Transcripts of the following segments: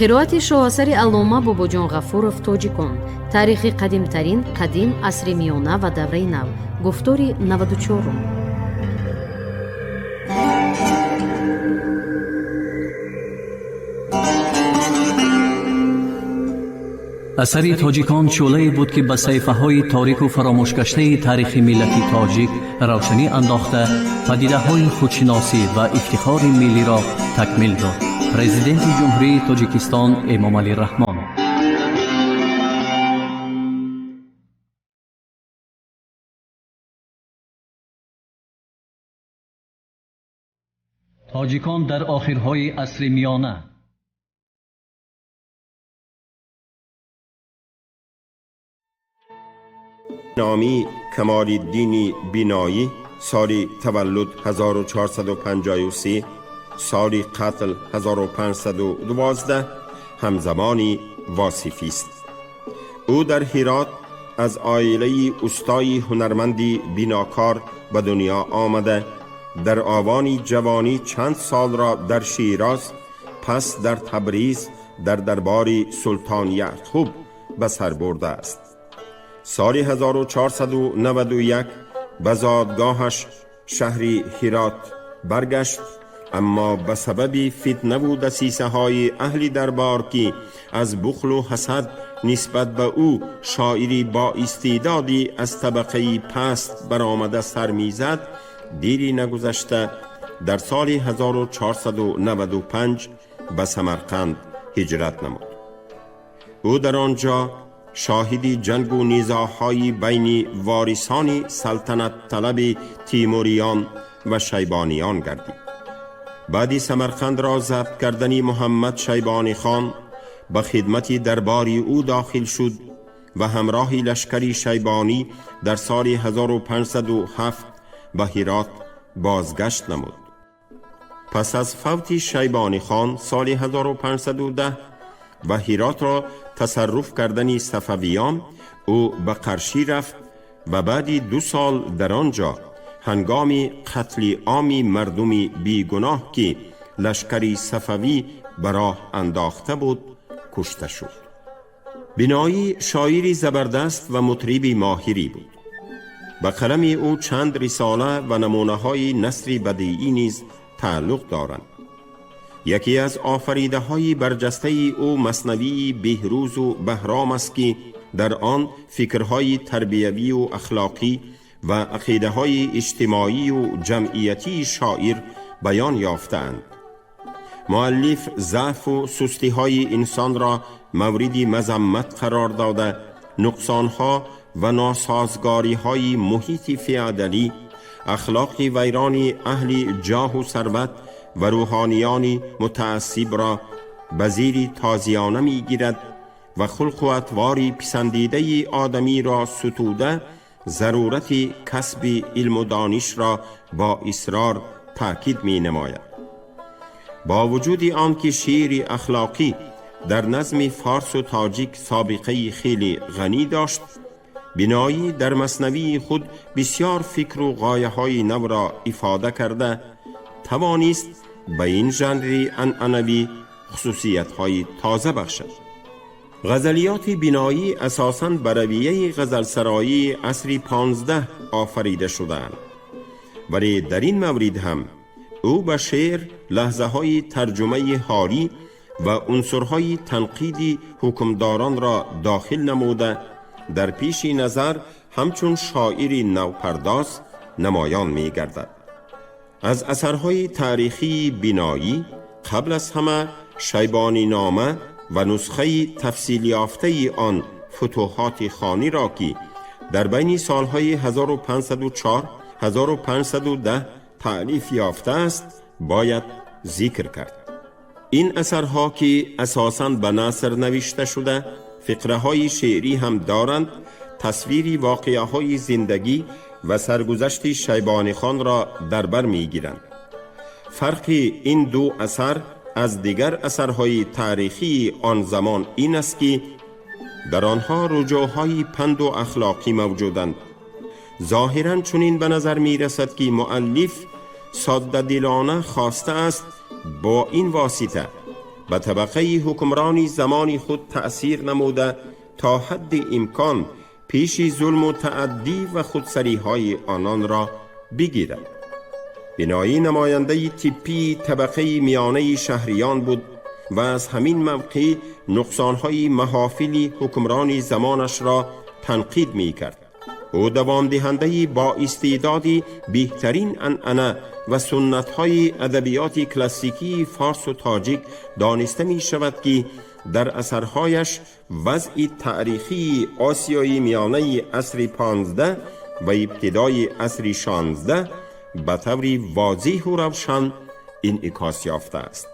Қироати шоҳасари аллома Бобоҷон Ғафуров «Тоҷикон. Таърихи қадимтарин, қадим, асри миёна ва давраи нав», гуфтори 94-ум. Асари «Тоҷикон» шӯълае буд, ки ба саҳифаҳои торику фаромӯшгаштаи таърихи миллати тоҷик равшанӣ андохта, падидаҳои худшиносӣ ва ифтихори миллиро такмил дод. Президенти Ҷумҳурии Тоҷикистон Эмомалӣ Раҳмон. Тоҷикон дар охирҳои асри миёна. نامی کمال‌الدین بینایی، سال تولد 1453، سال قتل 1512، همزمانی واصفی است. او در هرات از عائله استای هنرمندی بیناکار به دنیا آمده، در آوان جوانی چند سال را در شیراز، پس در تبریز در دربار سلطان یعقوب به سر برده است. سال 1491 به زادگاهش شهر هرات برگشت، اما به سبب فتنه و دسیسه های اهل دربار که از بخل و حسد نسبت به او، شاعری با استعدادی از طبقه پست برآمده، سر میزد، دیری نگذشته در سال 1495 به سمرقند هجرت نمود. او در آنجا شاهد جنگ و نزاعهای بین وارثان سلطنت طلب تیموریان و شیبانیان گردید. بعدی سمرقند را ضبط کردن محمد شیبانی خان، به خدمت درباری او داخل شد و همراه لشکری شیبانی در سال 1507 به هرات بازگشت نمود. پس از فوت شیبانی خان سال 1510 و هرات را تصرف کردن صفویان، او به قرشی رفت و بعدی 2 سال در آنجا هنگام قتل عام مردم بیگناه که لشکری صفوی به راه انداخته بود، کشته شد. بینایی شاعری زبردست و مطرب ماهری بود. به قلم او چند رساله و نمونه های نثر بدیعی نیز تعلق دارند. یکی از آفریده های برجسته او مثنوی بهروز و بهرام است که در آن فکرهای تربیوی و اخلاقی و عقیده های اجتماعی و جمعیتی شاعر بیان یافتند. مؤلف ضعف و سستی های انسان را مورد مذمت قرار داده، نقصانها و ناسازگاری های محیط فئودالی، اخلاق ویران اهل جاه و ثروت و روحانیان متعصب را به زیر تازیانه میگیرد و خلق و اطوار پسندیده آدمی را ستوده، ضرورت کسب علم و دانش را با اصرار تاکید می نماید. با وجود آنکه شعر اخلاقی در نظم فارس و تاجیک سابقه خیلی غنی داشت، بینایی در مثنوی خود بسیار فکر و غایه های نو را افاده کرده، توانست به این ژانر عنعنوی خصوصیت های تازه بخشد. غزلیات بینایی اساساً به رویه غزل سرایی عصر 15 آفریده شده‌اند، ولی در این مورد هم او به شعر لحظه های ترجمه حالی و عنصرهای تنقیدی حکمداران را داخل نموده، در پیش نظر همچون شاعری نوپرداز نمایان می گردد. از اثرهای تاریخی بینایی قبل از همه شیبانی نامه و نسخه تفصیل یافته آن فتوحات خانی را که در بین سالهای 1504 1510 تألیف یافته است، باید ذکر کرد. این اثرها که اساساً به نثر نوشته شده، فقره های شعری هم دارند، تصویر واقعه های زندگی و سرگذشت شیبانی خان را در بر میگیرند. فرق این دو اثر از دیگر اثرهای تاریخی آن زمان این است که در آنها رجوعهای پند و اخلاقی موجودند. ظاهرا چنین به نظر می رسد که مؤلف ساده دلانه خواسته است با این واسطه به طبقه حکمرانی زمان خود تأثیر نموده تا حد امکان پیش ظلم و تعدی و خودسری های آنان را بگیرد. بینایی نماینده تیپی طبقه میانه شهریان بود و از همین موقع نقصانهای محافل حکمرانی زمانش را تنقید می کرد. او دوام دهنده با استعداد بهترین عنعنه و سنت‌های ادبیات کلاسیکی فارس و تاجیک دانسته می شود که در اثرهایش وضع تاریخی آسیای میانه عصر 15 و ابتدای عصر 16 به طور واضح و روشن انعکاس یافته است.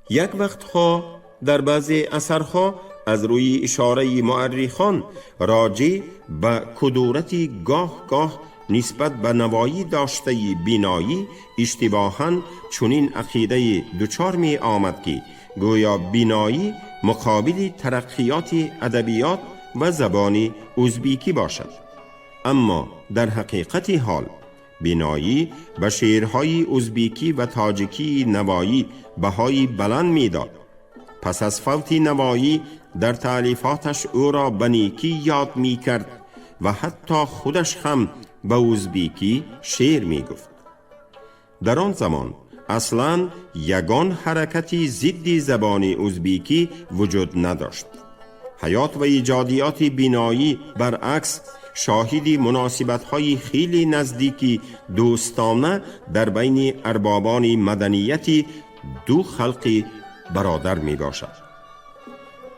یک وقتها در بعضی اثرها از روی اشاره مؤرخان راجع به کدورت گاه گاه نسبت به نوایی داشته بینایی اشتباهاً چنین عقیده دچار می آمد که گویا بینایی مقابل ترقیات ادبیات و زبان ازبیکی باشد. اما در حقیقت حال بینایی به شعرهای ازبیکی و تاجیکی نوایی بهای بلند میداد. پس از فوت نوایی در تألیفاتش او را به نیکی یاد می کرد و حتی خودش هم به ازبیکی شعر می گفت. در آن زمان اصلا یگان حرکتی ضد زبان ازبیکی وجود نداشت. حیات و ایجادیات بینایی برعکس شاهد مناسبت‌های خیلی نزدیکی دوستانه در بین اربابان مدنیت دو خلق برادر می باشد.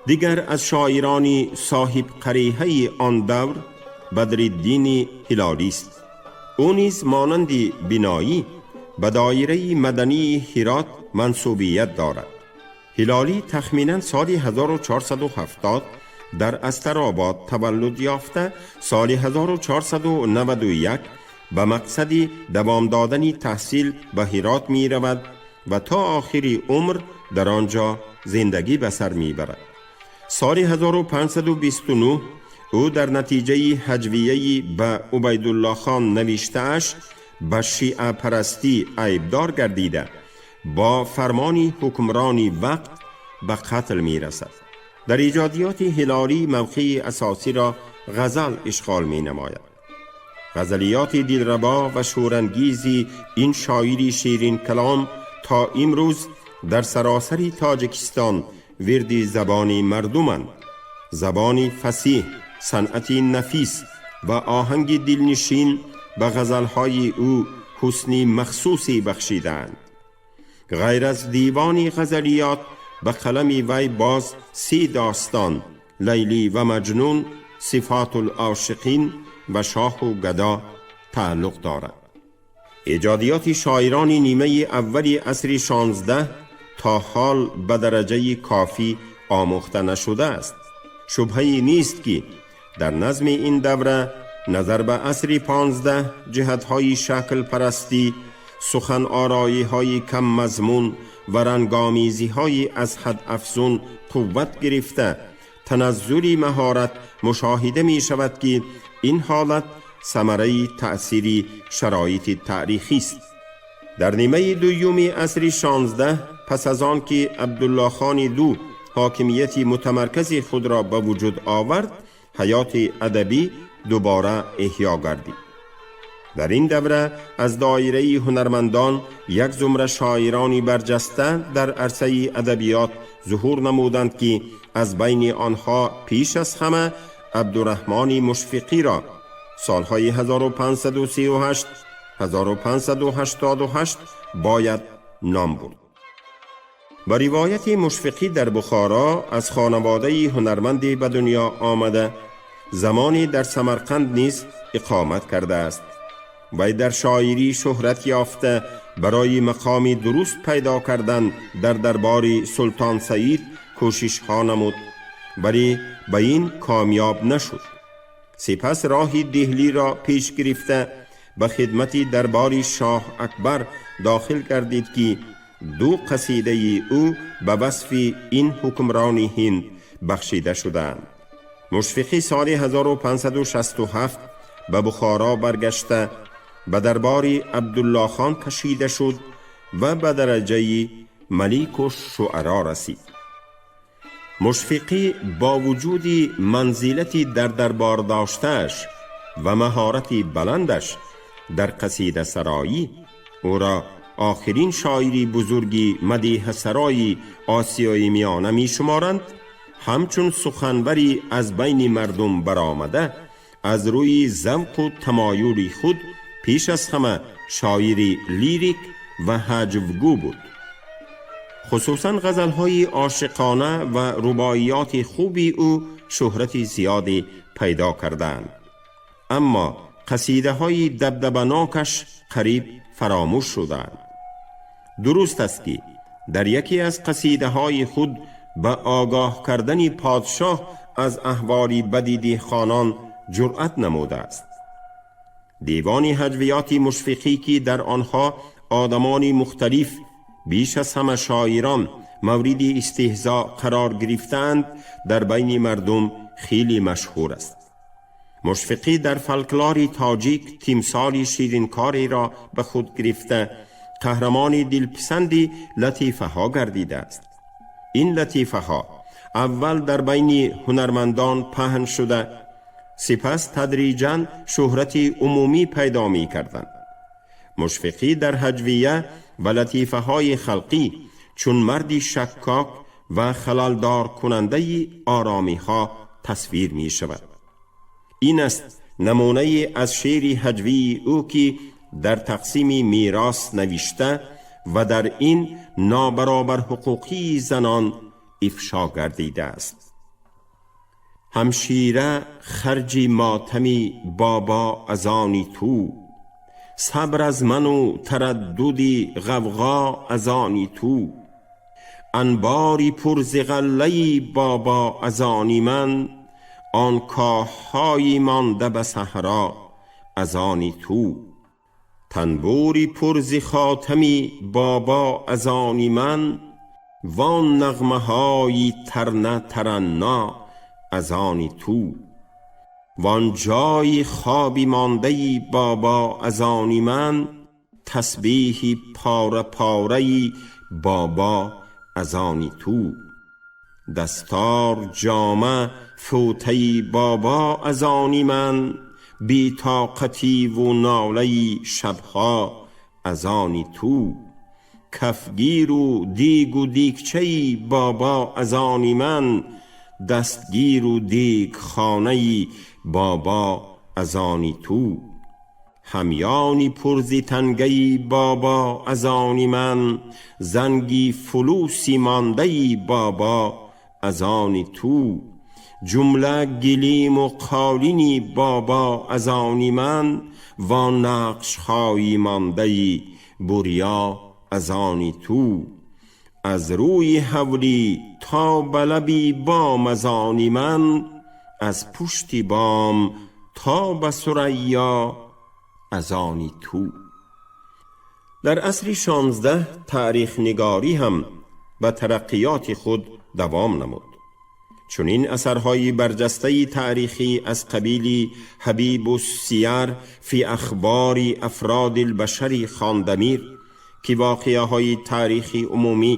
دیگر از شاعران صاحب قریحه آن دور بدرالدین هلالی است. او نیز مانند بینایی به دایره مدنی هرات منسوبیت دارد. هلالی تخمینا سال 1470 در استرآباد تولد یافته، سال 1491 به مقصد دوام دادن تحصیل به هرات می رود و تا آخر عمر در آنجا زندگی به سر می برد. سال 1529 او در نتیجه هجویه به عبیدالله خان نوشته‌اش به شیعه پرستی عیبدار گردیده با فرمان حکمرانی وقت به قتل می رسد. در ایجادیات هلالی موقع اساسی را غزل اشغال می نماید. غزلیات دلربا و شورانگیزی این شاعری شیرین کلام تا امروز در سراسر تاجیکستان ورد زبان مردمند. زبان فصیح، صنعت نفیس و آهنگ دلنشین به غزلهای او حسن مخصوصی بخشیدند. غیر از دیوان غزلیات به قلم وی باز 3 داستان لیلی و مجنون، صفات العاشقین و شاه و گدا تعلق دارد. ایجادیات شاعران نیمه اول عصر 16 تا حال به درجه کافی آموخته نشده است. شبهه نیست که در نظم این دوره نظر به عصر 15 جهت‌های شکل پرستی، سخن آرایی های کم مضمون و رنگامیزی های از حد افزون قوت گرفته، تنزل مهارت مشاهده می شود که این حالت ثمره تأثیر شرایط تاریخی است. در نیمه دوم عصر 16 پس از آن که عبدالله خان دو حاکمیت متمرکز خود را به وجود آورد، حیات ادبی دوباره احیا گردید. در این دوره از دایره هنرمندان یک زمره شاعرانی برجسته در عرصه ادبیات ظهور نمودند که از بین آنها پیش از همه عبدالرحمن مشفقی را سالهای 1538 1588 باید نام برد. با روایت مشفقی در بخارا از خانواده هنرمندی به دنیا آمده، زمانی در سمرقند نیز اقامت کرده است. وی در شاعری شهرت یافته، برای مقام درست پیدا کردن در دربار سلطان سعید کوشش ها نمود، ولی به این کامیاب نشد. سپس راه دهلی را پیش گرفته به خدمت دربار شاه اکبر داخل گردید که دو قصیده او به وصف این حکمران هند بخشیده شدند. Мушфиқӣ соли 1567 ба Бухоро баргашта, ба дарбори Абдуллохон кашида шуд ва ба дараҷаи малику шуаро расид. Мушфиқӣ бо вуҷуди манзилати дар дарбор доштааш ва маҳорати баландаш дар қасидасароӣ, ӯро охирин шоири бузурги мадиҳасарои Осиёи Миёна мешуморанд, ҳамчун суханвари аз байни мардум баромада, аз рӯи завқу тамоюли худ пеш аз ҳама шоири лирик ва ҳаҷвгӯ буд. Хусусан ғазалҳои ошиқона ва рубоиёти хуби ӯ шӯҳрати зиёде пайдо кардаанд. Аммо қасидаҳои дабдабанокаш қариб фаромӯш шудаанд. Дуруст аст, ки дар яке аз қасидаҳои худ ба огоҳ кардани подшоҳ аз аҳволи бади деҳқонон ҷуръат намудааст. Девони ҳаҷвиёти Мушфиқӣ, ки дар онҳо одамони мухталиф, беш аз ҳама шоирон, мавриди истеҳзо қарор гирифтаанд, дар байни мардум хеле машҳур аст. Мушфиқӣ дар фолклори тоҷик тимсоли ширинкореро ба худ гирифта, қаҳрамони дилписанди латифаҳо гардидааст. Ин латифаҳо аввал дар байни ҳунармандон паҳн шуда, сипас тадриҷан шӯҳрати умумӣ пайдо мекарданд. Мушфиқӣ дар ҳаҷвия ва латифаҳои халқӣ чун марди шаккок ва халалдоркунандаи оромиҳо тасвир мешавад. Ин аст намунае аз шеъри ҳаҷвии ӯ, ки дар тақсими мерос навишта ва дар ин нобаробарҳуқуқии занон ифшо гардидааст. Ҳамшира, харҷи мотами бобо аз они ту, сабр аз ману тараддуди ғавғо аз они ту, анбори пур зи ғаллаи бобо аз они ман, он коҳҳои монда ба саҳро аз они ту, танбури пур зи хотами бобо аз они ман, вон нағмаҳои тарна таранно аз они ту, вон ҷойи хоби мондаи бобо аз они ман, тасбеҳи пора пораи бобо аз они ту, дастор, ҷома, фӯтаи бобо аз они ман, бетоқативу нолаи шабҳо аз они ту, кафгиру дегу дегчаи бобо аз они ман, дастгиру дегхонаи бобо аз они ту, ҳамёни пур зи тангаи бобо аз они ман, занги фулуси мондаи бобо аз они ту, ҷумла гилиму қолини бобо аз они ман, вон нақшҳои мондаи бурё аз они ту, аз рӯи ҳавлӣ то ба лаби бом аз они ман, аз пушти бом то ба сурайё аз они ту. Дар асри 16 таърихнигорӣ ҳам ба тараққиёти худ давом намуд. Чунин асарҳои барҷастаи таърихӣ аз қабили Ҳабибу сияр фи ахбори афроди лбашари Хондамир, ки воқеаҳои таърихи умумӣ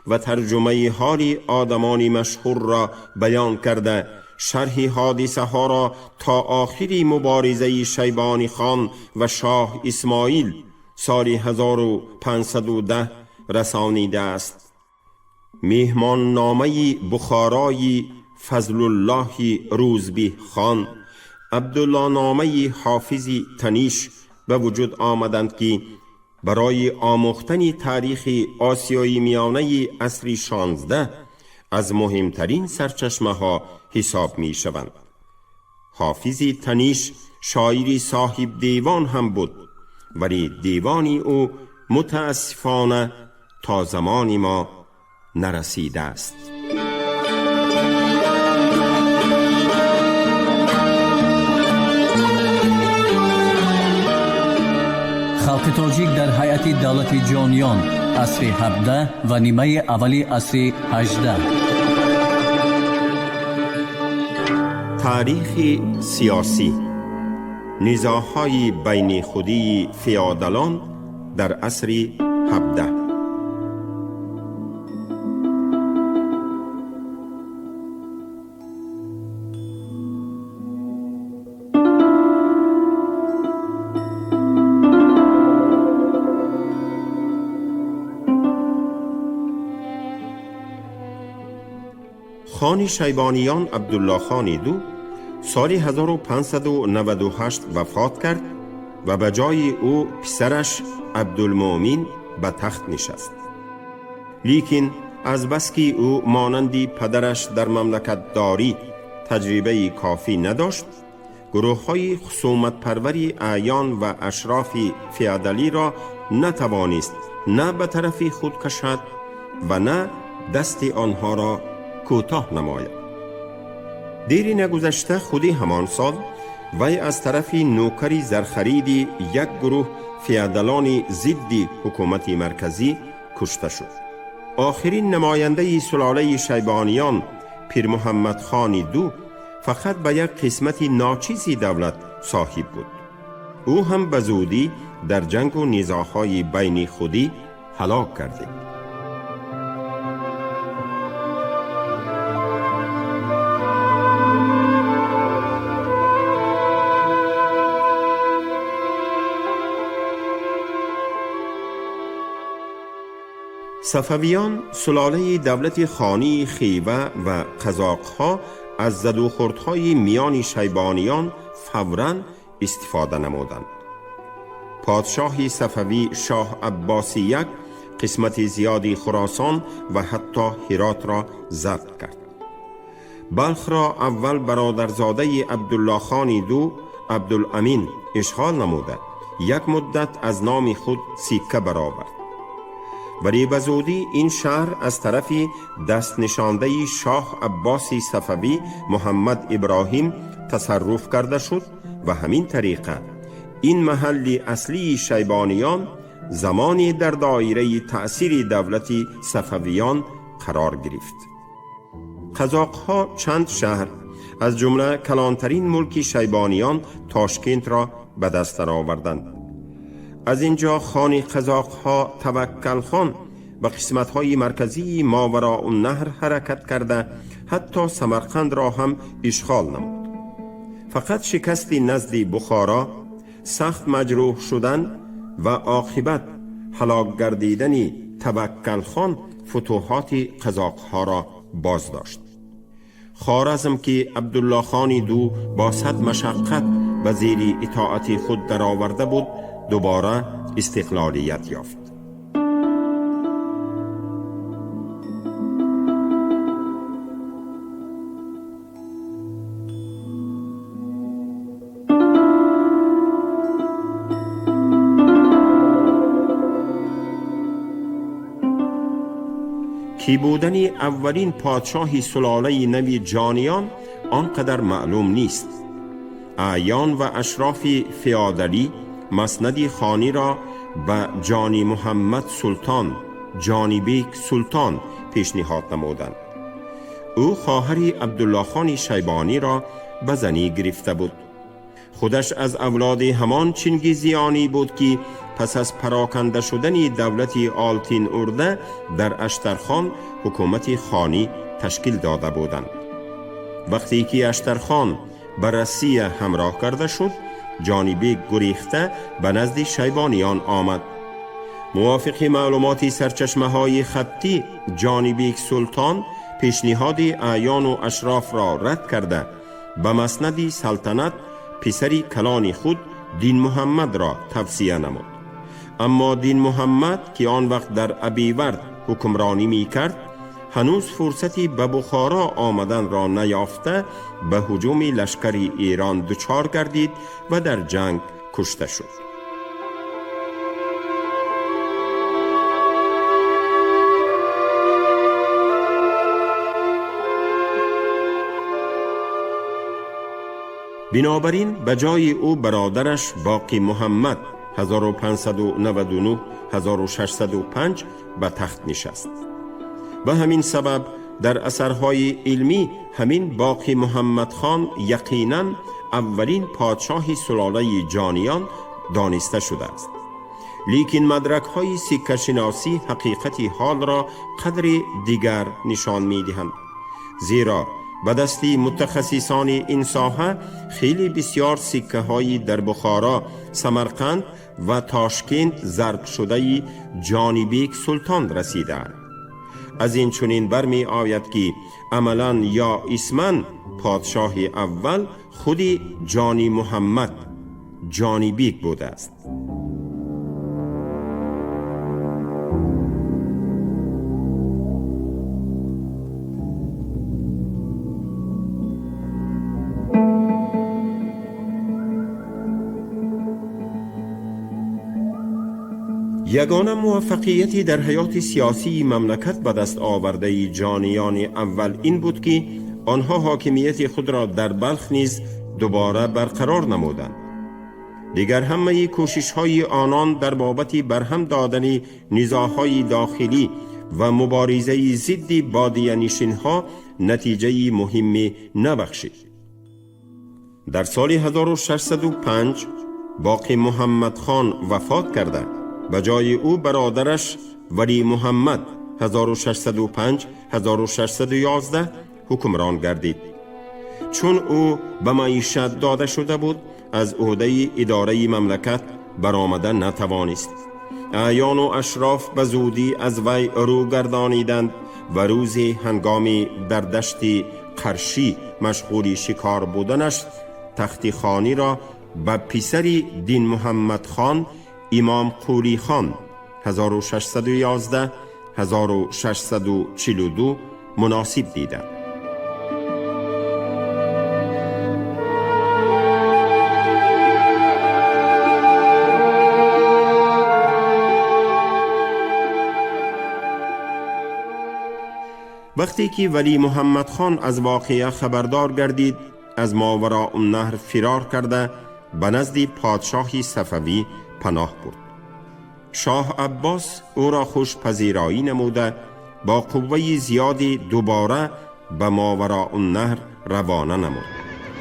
ва тарҷумаи ҳоли одамони машҳурро баён карда, шарҳи ҳодисаҳоро то охири муборизаи Шайбони хон ва шоҳ Исмоил соли 1510 расонидааст, меҳмонномаи Бухорои Фазлуллоҳи Рӯзбеҳхон, Абдуллономаи Ҳофизи Таниш ба вуҷуд омаданд, ки барои омӯхтани таърихи Осиёи Миёнаи асри 16 аз муҳимтарин сарчашмаҳо ҳисоб мешаванд. Ҳофизи Таниш шоири соҳиб девон ҳам буд, вале девони ӯ мутаассифона то замони мо нарасидааст. Халқи тоҷик дар ҳайати давлати ҷониён, асри 17 ва нимаи аввали асри 18. Таърихи сиёсӣ, низоъҳои байнихудии феодалон дар асри 17. Хони Шайбониён Абдуллохони ду соли 1598 вафот кард ва ба ҷои ӯ писараш Абдулмӯмин ба тахт нишаст. Лекин азбаски ӯ монанди падараш дар мамлакатдорӣ таҷрибаи кофӣ надошт, гурӯҳҳои хусуматпарвари аъён ва ашрофи феодалиро натавонист на ба тарафи худ кашад ва на дасти онҳоро кӯтоҳ намояд. Дири нагузашта худи ҳамон сол вай аз тарафи нӯкари зархариди як гурӯҳ феодалони зидди ҳукумати марказӣ кушта шуд. Охирин намояндаи сулолаи Шайбониён Пирмуҳаммадхони ду фақат ба як қисмати ночизи давлат соҳиб буд. Ӯ ҳам ба зудӣ дар ҷангу низоъҳои байни худӣ ҳалок гардид. Сафавиён, сулолаи давлати хонии Хива ва қазоқҳо аз задухӯрдҳои миёни Шайбониён фавран истифода намуданд. Подшоҳи сафавӣ Шоҳ Аббоси як қисмати зиёди Хуросон ва ҳатто Ҳиротро забт кард. Балхро аввал бародарзодаи Абдуллохони ду Абдуламин ишғол намуда, як муддат аз номи худ сикка баровард. Вале ба зудӣ ин шаҳр аз тарафи дастнишондаи Шоҳ Аббоси Сафавӣ Муҳаммад Иброҳим тасарруф карда шуд ва ҳамин тариқа ин маҳалли аслии Шайбониён замоне дар доираи таъсири давлати Сафавиён қарор гирифт. Қазоқҳо чанд шаҳр аз ҷумла калонтарин мулки Шайбониён Тошкентро ба даст дароварданд. Аз ин ҷо хони қазоқҳо Таваккалхон ба қисматҳои марказии Мовароуннаҳр ҳаракат карда, ҳатто Самарқандро ҳам ишғол намуд. Фақат шикасти назди Бухоро, сахт маҷрӯҳ шудан ва оқибат ҳалок гардидани Таваккалхон футӯҳоти қазоқҳоро боздошт. Хоразм ки Абдуллохони ду бо сад машаққат ба зери итоати худ дароварда буд, дубора истиқлолият ёфт. Ки будани аввалин подшоҳи сулолаи нави Ҷониён он қадар маълум нест. Аъён ва ашрофи феодалӣ маснади хониро ба Ҷони Муҳаммад Султон, Ҷонибек Султон пешниҳод намуданд. Ӯ хоҳари Абдуллохони Шайбониро ба занӣ гирифта буд. Худаш аз авлоди ҳамон Чингизиёнӣ буд ки пас аз пароканда шудани давлати Олтин Урда дар Аштархон ҳукумати хонӣ ташкил дода буданд. Вақте ки Аштархон ба Россия ҳамроҳ карда шуд, Ҷонибек гурехта ба назди Шайбониён омад. Мувофиқи маълумоти сарчашмаҳои хаттӣ, Ҷонибек Султон пешниҳоди аъёну ашрофро рад карда, ба маснади салтанат писари калони худ Дин Муҳаммадро тавсия намуд. Аммо Дин Муҳаммад, ки он вақт дар Абивард ҳукмронӣ мекард, ҳанӯз фурсати ба Бухоро омаданро наёфта, ба ҳуҷуми лашкари Эрон дучор гардид ва дар ҷанг кушта шуд. Бинобар ин ба ҷои ӯ бародараш Боқӣ Муҳаммад 1599-1605 ба тахт нишаст. Ба ҳамин сабаб дар асарҳои илмӣ ҳамин Боқӣ Муҳаммадхон яқинан аввалин подшоҳи сулолаи Ҷониён дониста шудааст. Лекин мадракҳои сиккашиносӣ ҳақиқати ҳолро қадри дигар нишон медиҳанд, зеро ба дасти мутахассисони ин соҳа хеле бисёр сиккаҳои дар Бухоро, Самарқанд ва Тошкент зарбшудаи Ҷонибек Султон расидаанд. Аз ин чунин бармеояд, ки амалан ё исман подшоҳи аввал худи Ҷони Муҳаммад Ҷонибек будааст. Ягона муваффақияте дар ҳаёти сиёсии мамлакат ба даст овардаи Ҷониёни аввал ин буд, ки онҳо ҳокимияти худро дар Балх низ дубора барқарор намуданд. Дигар ҳамаи кӯшишҳои онон дар бобати барҳам додани низоъҳои дохилӣ ва муборизаи зидди бодиянишинҳо натиҷаи муҳиме набахшид. Дар соли 1605 Боқӣ Муҳаммадхон вафот карда, ба ҷои ӯ бародараш Валӣ Муҳаммад 1605-1611 ҳукмрон гардид. Чун ӯ ба маишат дода шуда буд, аз ӯҳдаи идораи мамлакат баромада натавонист. Аъёну ашроф ба зудӣ аз вай рӯ гардониданд ва рӯзе ҳангоми дар дашти Қаршӣ машғули шикор буданаш тахти хониро ба писари Дин Муҳаммадхон Имом Қулихон 1611-1642 муносиб диданд. Вақте ки Валӣ Муҳаммадхон аз воқеа хабардор гардид, аз Мовароуннаҳр фирор карда ба назди подшоҳи Сафавӣ паноҳ бурд. Шоҳ Аббос ӯро хушпазироӣ намуда, бо қувваи зиёди дубора ба Мовароуннаҳр равона намуд.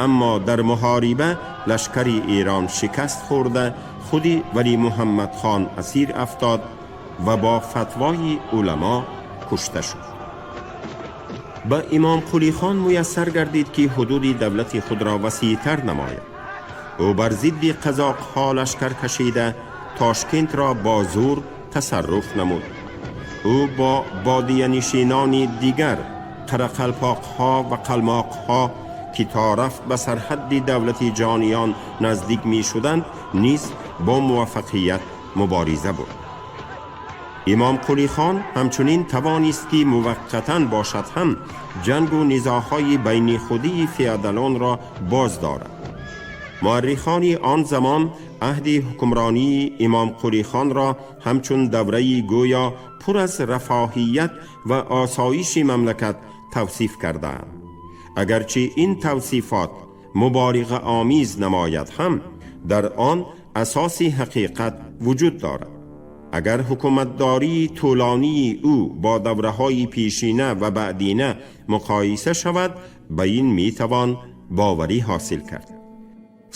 Аммо дар муҳориба лашкари Эрон шикаст хӯрда, худи Валӣ Муҳаммадхон асир афтод ва бо фатвои уламо кушта шуд. Ба Имом Қулихон муяссар гардид, ки ҳудуди давлати худро васеътар намояд. Ӯ бар зидди қазоқҳо лашкар кашида, Тошкентро бо зӯр тасарруф намуд. Ӯ бо бодиянишинони дигар, қарақалпоқҳо ва қалмоқҳо, ки то рафт ба сарҳадди давлати Ҷониён наздик мешуданд, низ бо муваффақият мубориза бурд. Имом Қулихон ҳамчунин тавонист, ки муваққатан бошад ҳам, ҷангу низоъҳои байни худии феодалонро боз дорад. Муаррихони он замон аҳди ҳукмронии Имом Қулихонро ҳамчун давраи гӯё пур аз рафоҳият ва осоиши мамлакат тавсиф кардаанд. Агарчи ин тавсифот муболиғаомез намояд ҳам, дар он асоси ҳақиқат вуҷуд дорад. Агар ҳукуматдории тӯлонии ӯ бо давраҳои пешина ва баъдина муқоиса шавад, ба ин метавон боварӣ ҳосил кард.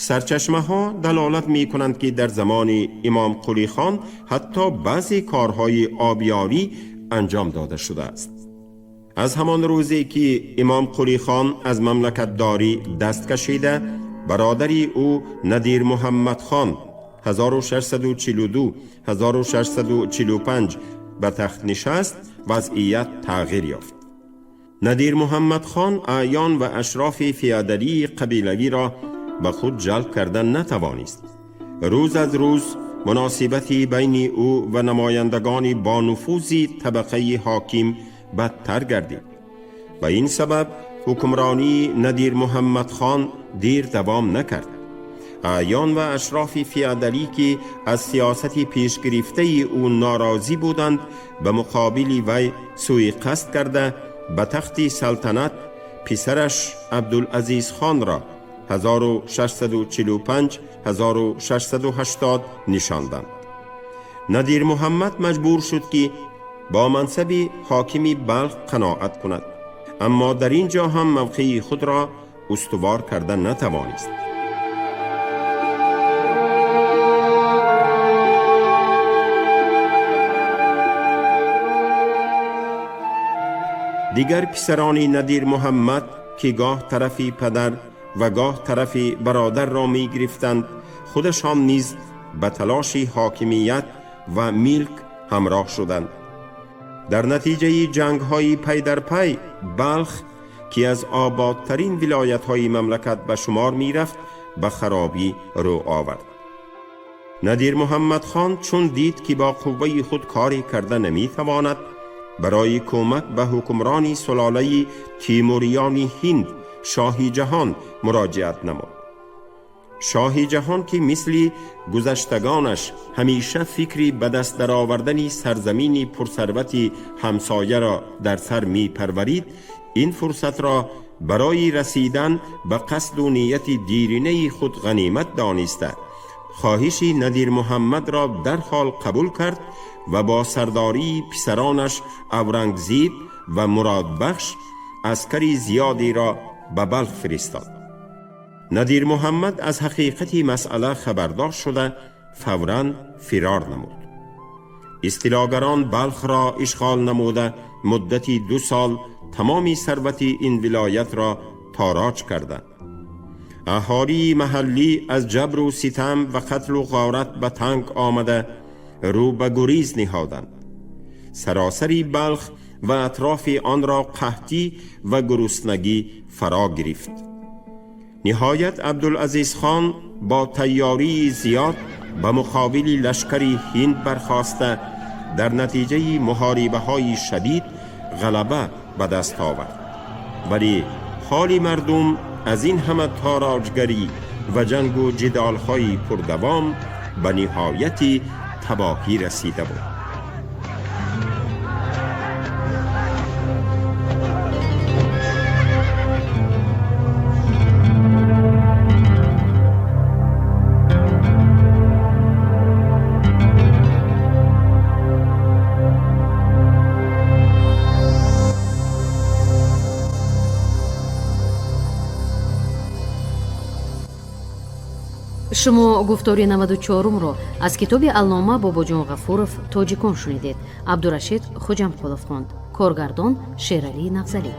Сарчашмаҳо далолат мекунанд, ки дар замони Имом Қулихон ҳатто баъзе корҳои обиёрӣ анҷом дода шудааст. Аз ҳамон рӯзе ки Имом Қулихон аз мамлакатдорӣ даст кашида, бародари ӯ Надир Муҳаммадхон 1642-1645 ба тахт нишаст, вазъият тағйир ёфт. Надир Муҳаммадхон аъён ва ашрофи феодалии қабилавиро ба худ ҷалб карда натавонист. Рӯз аз рӯз муносибати байни ӯ ва намояндагони бонуфузи табақаи ҳоким бадтар гардид. Ба ин сабаб ҳукмронии Надир Муҳаммадхон дер давом накард. Аъён ва ашрофи феодалӣ, ки аз сиёсати пешгирифтаи ӯ норозӣ буданд, ба муқобили вай сӯи қасд карда, ба тахти салтанат писараш Абдулазизхонро 1645-1680 нишонданд. Надир Муҳаммад маҷбур шуд, ки бо мансаби ҳокими Балх қаноат кунад. اما در اینجا هم موقع خود را استوار کرده نتوانست. دیگر پسران نادر محمد که گاه طرف پدر و گاه طرف برادر را می گرفتند، خودشان نیز به تلاش حاکمیت و ملک همراه شدند. در نتیجه جنگ های پی در پی، بلخ که از آبادترین ولایت های مملکت به شمار می رفت به خرابی رو آورد. نادر محمد خان چون دید که با قوه خود کاری کرده نمی تواند، برای کمک به حکمرانی سلاله تیموریان هند شاهی جهان مراجعت نمود. شاهی جهان که مثل گذشتگانش همیشه فکری به دست درآوردن سرزمین پرثروت همسایه را در سر می پرورید، این فرصت را برای رسیدن به قصد و نیت دیرینه خود غنیمت دانسته، خواهش نادر محمد را در حال قبول کرد و با سرداری پسرانش اورنگزیب و مرادبخش عسکری زیادی را به بلخ فرستاد. نادر محمد از حقیقت مسئله خبردار شده فوراً فرار نمود. استیلاگران بلخ را اشغال نموده مدتی 2 سال تمام ثروت این ولایت را تاراج کردند. اهالی محلی از جبر و ستم و قتل و غارت به تنگ آمده رو به گریز نهادند. سراسری بلخ و اطراف آن را قحطی و گرسنگی فرا گرفت. نهایت عبدالعزیز خان با تیاری زیاد به مقابل لشکر هند برخاسته در نتیجه محاربه های شدید غلبه به دست آورد. ولی حال مردم از این همه تاراجگری و جنگ و جدال های پردوام به نهایت تباهی رسیده بود. Шумо гуфтори 94-умро аз китоби Аллома Бобоҷон Ғафуров «Тоҷикон» шунидед. Абдурашид Хуҷамқулов хонд. Коргардон Шералӣ Нағзалӣ.